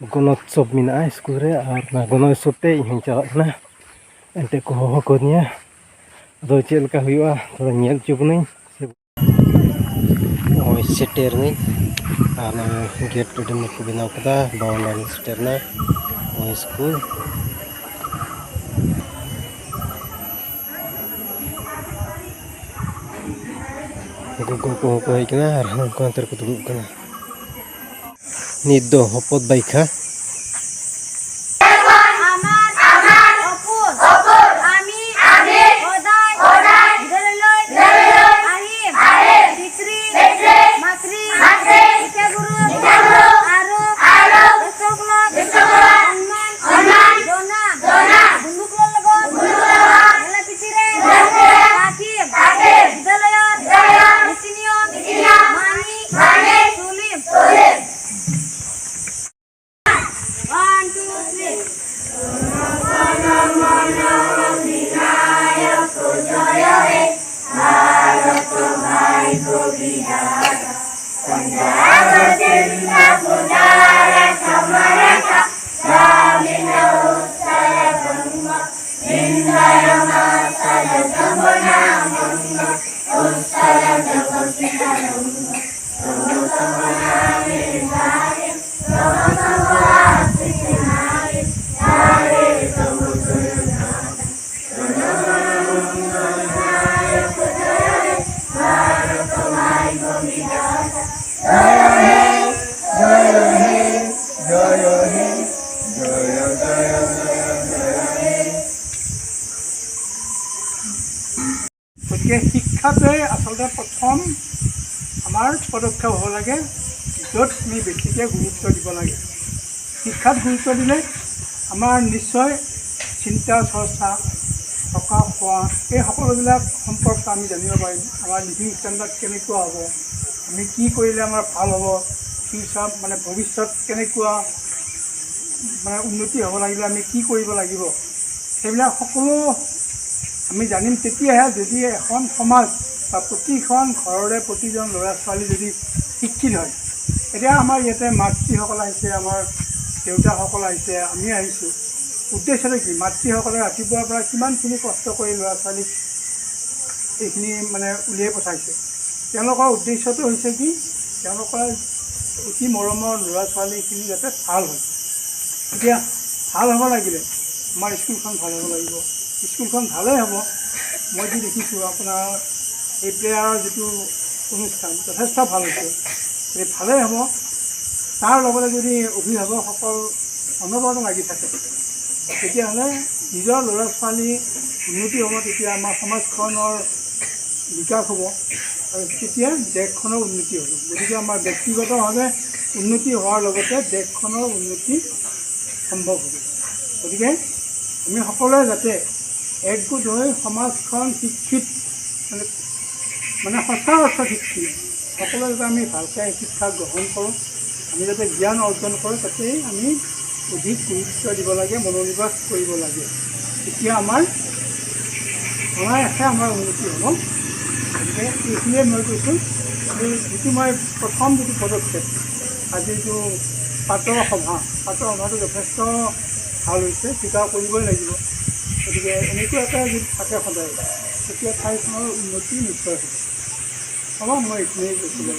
ᱜᱚᱱᱚᱛᱥᱚᱵ ᱢᱮᱱᱟᱜᱼᱟ ᱥᱠᱩᱞ ᱨᱮ ᱟᱨ ᱚᱱᱟ ᱜᱚᱱᱚᱛᱥᱚᱵ ᱛᱮ ᱤᱧ ᱦᱚᱧ ᱪᱟᱞᱟᱜ ᱠᱟᱱᱟ ᱮᱱᱛᱮ ᱠᱚ ᱦᱚᱦᱚ ᱠᱟᱣᱫᱤᱧᱟ ᱟᱫᱚ ᱪᱮᱫ ᱞᱮᱠᱟ ᱦᱩᱭᱩᱜᱼᱟ ᱛᱷᱚᱲᱟ ᱧᱮᱞ ᱦᱚᱪᱚ ᱵᱚᱱᱟᱹᱧ ᱱᱚᱜᱼᱚᱭ ᱥᱮᱴᱮᱨᱱᱟᱹᱧ ᱟᱨ ᱱᱚᱜᱼᱚᱭ ᱜᱮᱴ ᱟᱹᱰᱤ ᱢᱚᱡᱽ ᱠᱚ ᱵᱮᱱᱟᱣ ᱠᱟᱫᱟ ᱵᱟᱣᱩᱱᱰᱟᱨᱤ ᱥᱮᱴᱮᱨᱱᱟ ᱱᱚᱜᱼᱚᱭ ᱥᱠᱩᱞ ᱜᱚᱜᱚ ᱠᱚᱦᱚᱸ ᱠᱚ ᱦᱮᱡ ᱠᱟᱱᱟ ᱟᱨ ᱩᱱᱠᱩ ᱦᱟᱱᱛᱮ ᱨᱮᱠᱚ ᱫᱩᱲᱩᱵ ᱠᱟᱱᱟ ᱱᱤᱛ ᱫᱚ ᱦᱚᱯᱚᱛ ᱵᱟᱭᱠᱷᱟ গতিকে শিক্ষাটোৱে আচলতে প্ৰথম আমাৰ পদক্ষেপ হ'ব লাগে, য'ত আমি বেছিকৈ গুৰুত্ব দিব লাগে। শিক্ষাত গুৰুত্ব দিলে আমাৰ নিশ্চয় চিন্তা চৰ্চা, থকা খোৱা এই সকলোবিলাক সম্পৰ্কে আমি জানিব পাৰিম। আমাৰ লিভিং ষ্টেণ্ডাৰ্ড কেনেকুৱা হ'ব, আমি কি কৰিলে আমাৰ ভাল হ'ব, ফিউচাৰ মানে ভৱিষ্যত কেনেকুৱা মানে উন্নতি হ'ব লাগিলে আমি কি কৰিব লাগিব, সেইবিলাক সকলো আমি জানিম তেতিয়াহে যদি এখন সমাজ বা প্ৰতিখন ঘৰৰে প্ৰতিজন ল'ৰা ছোৱালী যদি শিক্ষিত হয়। এতিয়া আমাৰ ইয়াতে মাতৃসকল আহিছে, আমাৰ দেউতাসকল আহিছে, আমি আহিছোঁ। উদ্দেশ্যটো কি? মাতৃসকলে ৰাতিপুৱাৰ পৰা কিমানখিনি কষ্ট কৰি ল'ৰা ছোৱালীক এইখিনি মানে উলিয়াই পঠাইছে। তেওঁলোকৰ উদ্দেশ্যটো হৈছে কি, তেওঁলোকৰ অতি মৰমৰ ল'ৰা ছোৱালীখিনি যাতে ভাল হয়। এতিয়া ভাল হ'ব লাগিলে আমাৰ স্কুলখন ভাল হ'ব লাগিব। স্কুলখন ভালেই হ'ব, মই যি দেখিছোঁ আপোনাৰ এই প্ৰেয়াৰৰ যিটো অনুষ্ঠান যথেষ্ট ভাল হৈছে, এই ভালেই হ'ব। তাৰ লগতে যদি অভিভাৱকসকল অনবৰতে লাগি থাকে, তেতিয়াহ'লে নিজৰ ল'ৰা ছোৱালী উন্নতি হ'ব, তেতিয়া আমাৰ সমাজখনৰ বিকাশ হ'ব আৰু তেতিয়া দেশখনৰ উন্নতি হ'ব। গতিকে আমাৰ ব্যক্তিগতভাৱে উন্নতি হোৱাৰ লগতে দেশখনৰ উন্নতি সম্ভৱ হ'ব। গতিকে আমি সকলোৱে যাতে একগোট হৈ সমাজখন শিক্ষিত মানে মানে সঁচা অৰ্থত শিক্ষিত সকলোৱে যাতে আমি ভালকৈ শিক্ষা গ্ৰহণ কৰোঁ, আমি যাতে জ্ঞান অৰ্জন কৰোঁ, তাতেই আমি অধিক গুৰুত্ব দিব লাগে, মনোনিৱেশ কৰিব লাগে। তেতিয়া আমাৰ অনায়াসে আমাৰ উন্নতি হ'ব। গতিকে এইখিনিয়ে মই কৈছোঁ। যিটো মই প্ৰথম যিটো পদক্ষেপ আজি যিটো পাতৰ সভা, পাতৰ সভাটো যথেষ্ট ভাল হৈছে, স্বীকাৰ কৰিবই লাগিব। গতিকে এনেকুৱাকৈ যদি থাকে সদায়, তেতিয়া ঠাইখনৰ উন্নতি নিশ্চয় হ'ব। হ'ব, মই এইখিনিয়ে কৈছিলোঁ।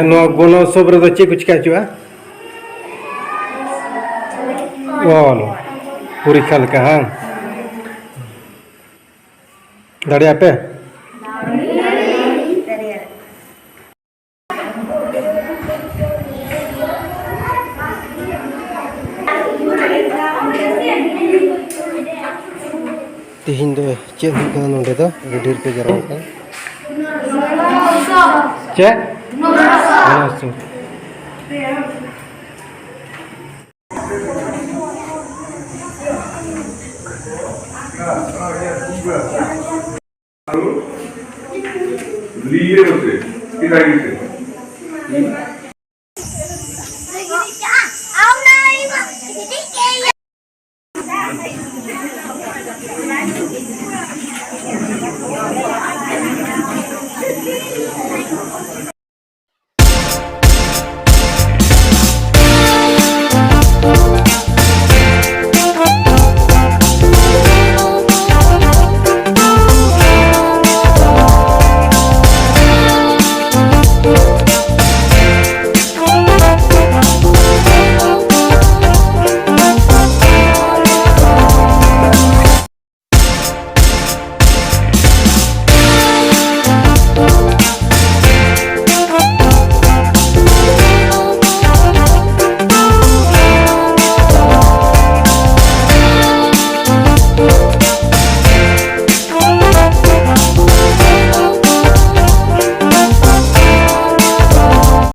ᱱᱚᱣᱟ ᱜᱚᱱᱚ ᱩᱛᱥᱚᱵ ᱨᱮᱫᱚ ᱪᱮᱫ ᱠᱚ ᱪᱤᱠᱟᱹ ᱦᱚᱪᱚᱜᱼᱟ? ᱚᱞ ᱯᱚᱨᱤᱠᱠᱷᱟ ᱞᱮᱠᱟ ᱦᱟᱝ? ᱫᱟᱲᱮᱭᱟᱜ ᱯᱮ? ᱛᱮᱦᱮᱧ ᱫᱚ ᱪᱮᱫ ᱦᱩᱭᱩᱜ ᱠᱟᱱᱟ ᱱᱚᱰᱮ ᱫᱚ? ᱟᱹᱰᱤ ᱰᱷᱮᱨ ᱯᱮ ᱡᱟᱨᱣᱟ ᱟᱠᱟᱱᱟ ᱪᱮᱫ? ᱜᱚᱱᱚ᱾ আৰু লিয়ে আছে, কি লাগিছে?